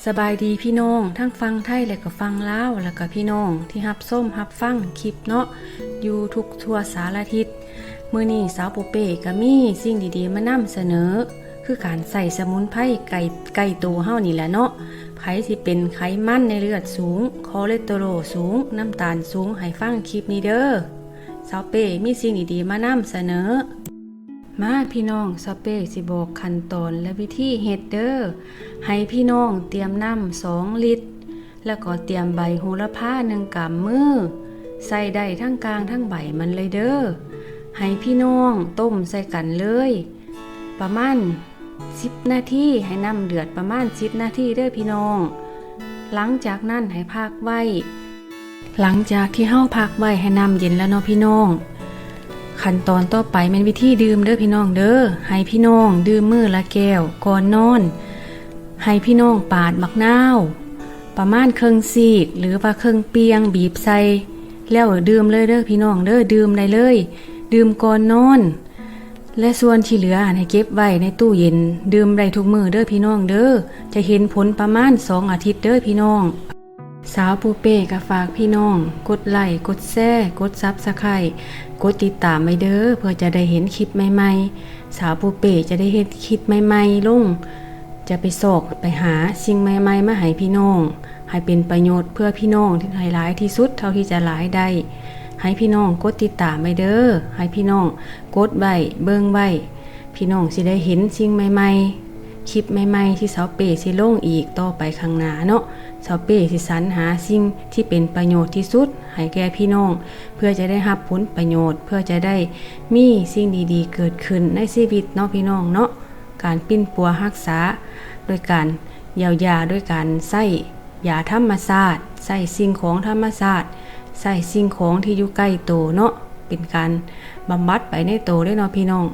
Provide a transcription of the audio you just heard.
ສະບາຍດີພີ່ນ້ອງທັງຝັ່ງໄທ ແລະກໍຝັ່ງລາວ ແລະກໍພີ່ນ້ອງທີ່ຮັບຊົມຮັບຟັງຄລິບເນາະ ຢູ່ທຸກທົ່ວສາລະທິດ. ມື້ນີ້ສາວປູເປ້ກໍມີສິ່ງດີໆມານຳສະເໜີ ຄືການໃຊ້ສະໝຸນໄພໃກ້ ໃກ້ໂຕເຮົານີ້ແຫຼະເນາະ. ໃຜທີ່ເປັນໄຂມັນໃນເລືອດສູງ, ຄໍເລສເຕີໂຣລສູງ, ນ້ຳຕານສູງ, ໃຫ້ຟັງຄລິບນີ້ເດີ້. ສາວເປ້ມີສິ່ງດີໆມານຳສະເໜີ. ມາພີ່ນ້ອງ, ສາວເປ້ຊິບອກຂັ້ນຕອນ ແລະ ວິທີເຮັດເດີ້. ໃຫ້ພີ່ນ້ອງຕຽມນ້ຳສອງລິດ ແລ້ວກໍຕຽມໃບໂຫລະພາໜຶ່ງກຳມື, ໃສ່ໄດ້ທັງກ້າງທັງໃບມັນເລີຍເດີ້. ໃຫ້ພີ່ນ້ອງຕົ້ມໃສ່ກັນເລີຍ ປະມານສິບນາທີ, ໃຫ້ນ້ຳເດືອດປະມານສິບນາທີເດີ້ພີ່ນ້ອງ. ຫຼັງຈາກນັ້ນໃຫ້ພັກໄວ້. ຫຼັງຈາກທີ່ເຮົາພັກໄວ້ໃຫ້ນ້ຳເຢັນແລ້ວເນາະພີ່ນ້ອງ, ຂັ້ນຕອນຕໍ່ໄປແມ່ນວິທີດື່ມເດີ້ພີ່ນ້ອງເດີ້. ໃຫ້ພີ່ນ້ອງດື່ມມື້ລະແກ້ວກ່ອນນອນ. ໃຫ້ພີ່ນ້ອງປາດບັກນາວປະມານເຄິ່ງຊີກ ຫຼືວ່າເຄິ່ງປ່ຽງ ບີບໃສ່ ແລ້ວດື່ມເລີຍເດີ້ພີ່ນ້ອງເດີ້, ດື່ມໄດ້ເລີຍ, ດື່ມກ່ອນນອນ. ແລະ ສ່ວນທີ່ເຫຼືອຫັ້ນໃຫ້ເກັບໄວ້ໃນຕູ້ເຢັນ, ດື່ມໄດ້ທຸກມື້ເດີ້ພີ່ນ້ອງເດີ້. ຈະເຫັນຜົນປະມານສອງອາທິດເດີ້ພີ່ນ້ອງ. ສາວປູເປ້ກໍຝາກພີ່ນ້ອງກົດໄລ້ ກົດແຊ, ກົດຊັບສະໄຄ, ກົດຕິດຕາມໄວ້ເດີ້ ເພື່ອຈະໄດ້ເຫັນຄລິບໃໝ່ໆ. ສາວປູເປ້ຈະໄດ້ເຮັດຄລິບໃໝ່ໆລົງ, ຈະໄປຊອກໄປຫາສິ່ງໃໝ່ໆມາໃຫ້ພີ່ນ້ອງ, ໃຫ້ເປັນປະໂຫຍດເພື່ອພີ່ນ້ອງໃຫ້ຫຼາຍທີ່ສຸດເທົ່າທີ່ຈະຫຼາຍໄດ້. ໃຫ້ພີ່ນ້ອງກົດຕິດຕາມໄວ້ເດີ້, ໃຫ້ພີ່ນ້ອງກົດໄວ້ ເບິ່ງໄວ້. ພີ່ນ້ອງຊິໄດ້ເຫັນສິ່ງໃໝ່ໆ, ຄລິບໃໝ່ໆທີ່ສາວເປ້ຊິລົງອີກຕໍ່ໄປຂ້າງໜ້າເນາະ. ສາວເປ້ຊິສັນຫາສິ່ງທີ່ເປັນປະໂຫຍດທີ່ສຸດໃຫ້ແກ່ພີ່ນ້ອງ ເພື່ອຈະໄດ້ຮັບຜົນປະໂຫຍດ, ເພື່ອຈະໄດ້ມີສິ່ງດີໆເກີດຂຶ້ນໃນຊີວິດເນາະ ພີ່ນ້ອງເນາະ. ການປິ່ນປົວຮັກສາໂດຍການຢຽວຢາ ໂດຍການໃຊ້ຢາທຳມະຊາດ, ໃຊ້ສິ່ງຂອງທຳມະຊາດ, ໃຊ້ສິ່ງຂອງທີ່ຢູ່ໃກ້ໂຕເນາະ, ເປັນການບຳບັດໄປໃນໂຕເດ້ເນາະ ພີ່ນ້ອງ.